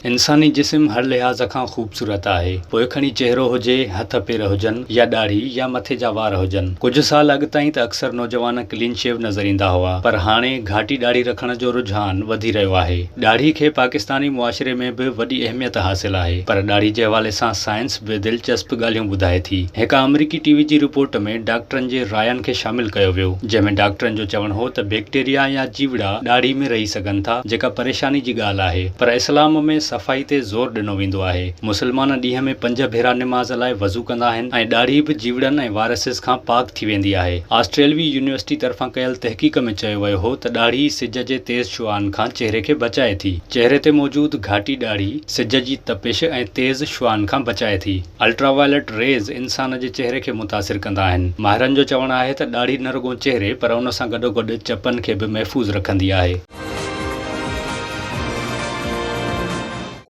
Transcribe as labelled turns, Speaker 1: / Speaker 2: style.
Speaker 1: انساني جسم هر لحاظ کان خوبصورت آهي، پوء کڻي چهرو هجي، هٿ پير هجن يا ڏاڙهي يا مٿي جا وار هجن. ڪجهه سال اڳ تائين ته اڪثر نوجوان ڪلين شيو نظر ايندا هئا، پر هاڻي گهاٽي ڏاڙهي رکڻ جو رجحان وڌي رهيو آهي. ڏاڙهي کي پاڪستاني معاشري ۾ به وڏي اهميت حاصل آهي، پر ڏاڙهي جي حوالي سان سائنس به دلچسپ ڳالهيون ٻڌائي ٿي. هڪ آمريڪي ٽي وي جي رپورٽ ۾ ڊاڪٽرن جي راين کي شامل ڪيو ويو، جنهن ۾ ڊاڪٽرن جو چوڻ هو ته بيڪٽيريا يا جيوڙا ڏاڙهي ۾ رهي سگهن ٿا، جيڪا پريشاني جي ڳالهه آهي، پر اسلام ۾ صفائي تي زور ڏنو ويندو آهي. مسلمان ڏينهن ۾ پنج ڀيرا نماز لاء وضو ڪندا آهن ۽ ڏاڙهي به جيوڙن ۽ وائرسز کان پاڪ ٿي ويندي آهي. آسٽريلوي يونيورسٽي طرفان ڪيل تحقيق ۾ چيو ويو هو ته ڏاڙهي سج جي تيز شعاعن کان چهري کي بچائي ٿي. چهري تي موجود گهاٽي ڏاڙهي سج جي تپش ۽ تيز شعاعن کان بچائي ٿي. الٽرا وائلٽ ريز انسان جي چهري کي متاثر ڪندا آهن. ماهرن جو چوڻ آهي ته ڏاڙهي نه رڳو چهري پر ان سان گڏوگڏ چپن کي به محفوظ رکندي آهي.